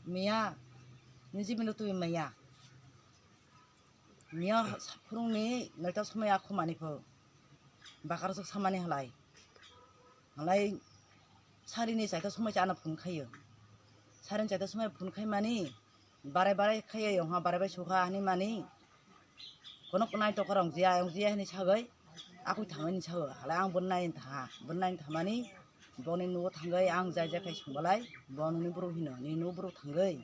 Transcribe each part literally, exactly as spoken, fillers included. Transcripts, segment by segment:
Miya, niji mino twi maya. Miya phurungni noita somoi akhumani pho. Bakar sok samani halai. Halai sarini chaita somoi cha ana phun khayo. Sarini chaita somoi phun khai mani, barai barai khaiyo, yongha barai bai sukha hani mani. Kono konai tokora ongjiya, ongjiya hini sagoi, akui thangmani sago. Halai ang bo nai tha, bo nai thamani, boni nugo thangoi ang jai jai khai sungbalai, bo nini buru hino, ni nugo buru thangoi.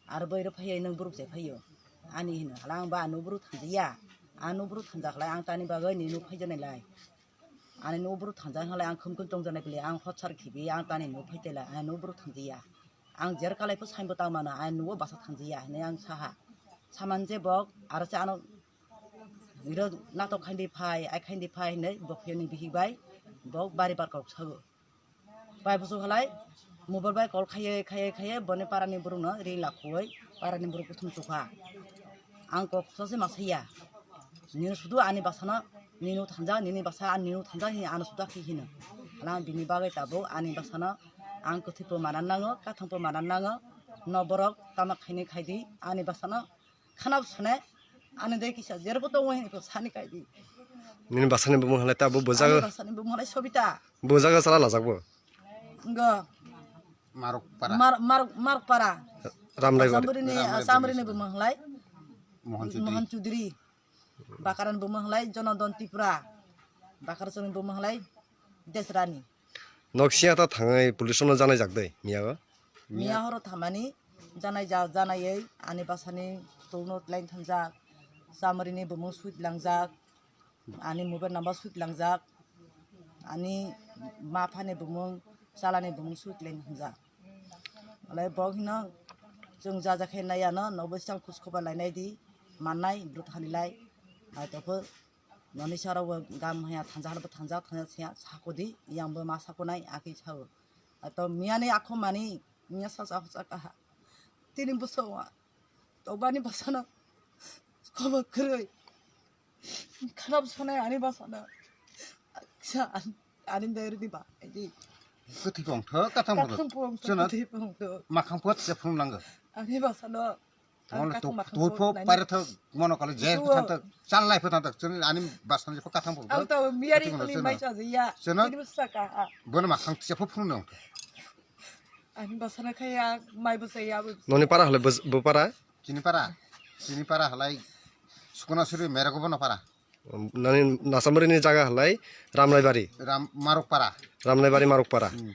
Ar bo iro phaiyo, nung buru je phaiyo. Ani hino, halai ang ba nugo buru thangjiya. Ang nugo buru thangja halai ang tani bagoi ni nugo phaijanai lai. Ani nugo buru thangja halai ang khum khum tongjanai bili ang hotsar khibi ang tani nugo phaitela, ani nugo buru thangjiya. Ang jer kalai pho saimbo tangmano, ani nugo basa thangjiya hinui ang saha. Saman je bok, aro se ano iro natok khaindi phai, ai khaindi phai hinui bok phiyoni bihik bai, bok bari bar kok sago. Bai busu halai, mobile bai call khaiye, khaiye, khaiye, boni parani burung no ri lakhoi, parani burung kuthum chukha. Ang kok sose masaya. Nini sudu ani basano, nini thanja, nini basa, ani nini thanja, hini ano suda khi hino. Halang bini bagwi tabo ani basano, ang kwthwi po manan nango, kathang po manan nango, no borok tama khaini khaidi, ani basano, khanab sone, ani dei kisa, jerbo tongo hini ko sani kaidi. Nini basani bumung halai tabo Ani bujago, basani bumung halai Sobita. Bujago sala lajak bo. Ngo. Maruk para. Mar, mar, maruk para. Ramrai gori. Samrini, Ramrai Samrini bumung halai. Mohan Chudri. Mohan Chudri. Bakaran bumung halai Jonodon Tripura. Bakar soni bumung halai Desrani. Nok siya ta thangai police no janai jak dei, miya go? Miya horo thamani janai ja-, janaiwi ani basani tokno tlain thanjak, Samrini bumung sui tlangjak, ani mobile number sui tlangjak, ani ma phani bumung, chalani bumung sui tlain thanjak. Alai bok hino chwng ja ja khe nai ano, nobo sang khus khoba lai nai di, mannai, brut hani lai, ai tokho. Noni sara o gam haya thanja hana thanja thanja siya sakodi yang bo ma sakonai aki sao. Ato miyani akho mani miya sa sa sa kaha. Tini buso wa. To bani basana. Kobo kroi. Kharap sonai ani basana. Sa ani deri di ba. Di. Kwthwi pong tho, kathang pong tho. Kathang pong tho, Chwna kwthwi pong tho. Makhang pot se phung nang. Ani basana. Mono to tuipo paire tho mono kale je phutan tho chalnai phutan tho chwng ani basam je kathang pho. Ang to miyari kali mai cha ya. Chwng tini bwsa ka. Bono ma khang tisa pho phung nang. Ani basana khaya mai bwsa ya. Noni para hale bo para? Chini para. Chini para halai sukuna suri merego bono para. Nani Nasamari ni jaga halai Ramnaibari. Ram Marukpara. Ramnaibari Marukpara. Hmm.